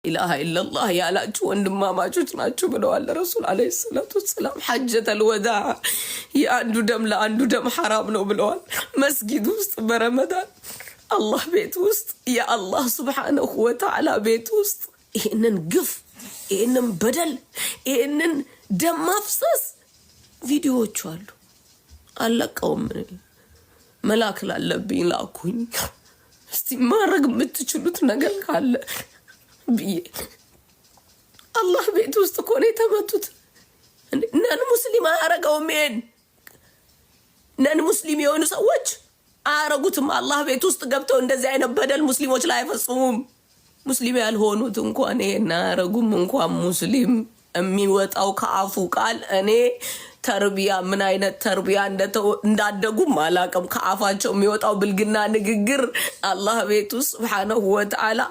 إله إلا الله ያላችሁ ወንድማማቾች ናችሁ ብለዋል ረሱል عليه الصلاة والسلام። حجة الوداع የአንዱ ደም ለአንዱ ደም ሐራም ነው ብለዋል። መስጊድ ውስጥ በረመዳን አላህ ቤት ውስጥ የአላህ سبحانه وتعالى ቤት ውስጥ ይህንን ግፍ፣ ይህንን በደል፣ ይህንን ደም ማፍሰስ ቪዲዮዎቹ አሉ። አለቀውም። መላክ ላለብኝ ላኩኝ። እስቲ ማድረግ የምትችሉት ነገር ካለ ብዬ። አላህ ቤት ውስጥ እኮ ነው የተመቱት። Non ሙስሊም አያረገውም። ይሄን non ሙስሊም የሆኑ ሰዎች አያረጉትም። አላህ ቤት ውስጥ ገብተው እንደዚህ አይነት በደል ሙስሊሞች ላይ አይፈጽሙም። ሙስሊም ያልሆኑት እንኳን ይሄን አያረጉም። እንኳን ሙስሊም የሚወጣው ከአፉ ቃል እኔ ተርቢያ ምን አይነት ተርቢያ እንዳደጉም አላቅም። ከአፋቸው የሚወጣው ብልግና ንግግር አላህ ቤት ውስጥ سبحانه وتعالى።